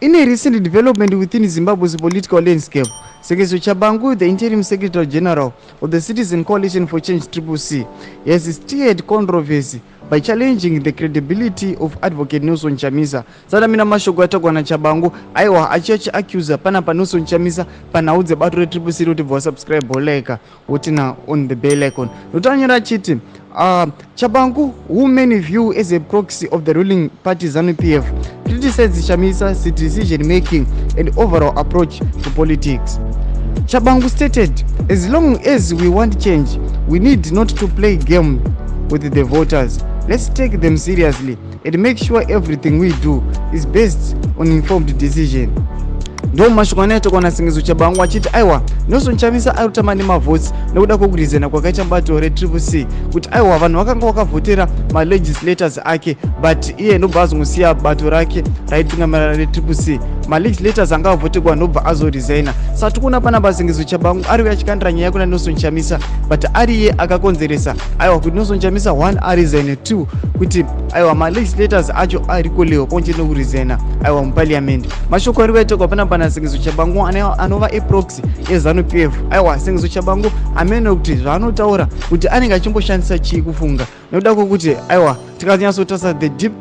In a recent development within Zimbabwe's political landscape, Sengezo Tshabangu, the interim Secretary General of the Citizen Coalition for Change (CCC), has stirred controversy by challenging the credibility of Advocate Nelson Chamisa. Sada mina mashoko atagwa na Tshabangu aiwa achiachi accuser pana pa Nelson Chamisa pana udze bato re CCC roti vo subscribe boleka utina on the bell icon. Notanyira chiti Tshabangu, who many view as a proxy of the ruling party ZANU-PF, criticizes Chamisa's decision-making and overall approach to politics. Tshabangu stated, as long as we want change, we need not to play game with the voters. Let's take them seriously and make sure everything we do is based on informed decision. Ndo mashoko anayetoka na Sengezo Tshabangu achiti aiwa Nelson Chamisa arutamani mavotes nekuda kwokurizana kwakaita bato re-CCC kuti aiwa vanhu vakanga vakavhotera ma-legislators ake but iye ndobva azongosiya bato rake raitungamirira re-CCC. Ma-legislators anga avhotegwa ndobva azoresigna. Saka tikuona panapa Sengezo Tshabangu ari achikandira nyaya kuna Nelson Chamisa but ari iye akakonzeresa aiwa kuti Nelson Chamisa 1 aresign 2 kuti aiwa ma-legislators acho ariko leo ponche nokuresigna aiwa muparliament. Mashoko ari kuitwa panapa na Sengezo Tshabangu anova a proxy yeZANU-PF. aiwa Sengezo Tshabangu amene kuti zvaanotaura kuti anenge achimboshandisa chii kufunga nekuda kwokuti aiwa tikanyatsotarisa the deep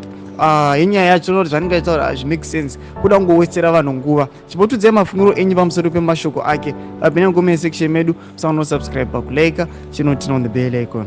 yenyaya yacho noti zvanenge achitaura hazvimake sense kuda kungowetsera vanhu nguva. Chipotudzai mafungiro enyu pamusoro pemashoko ake apenya ngomene section medu. Musaona subscribe pakulike chinotina on the bell icon.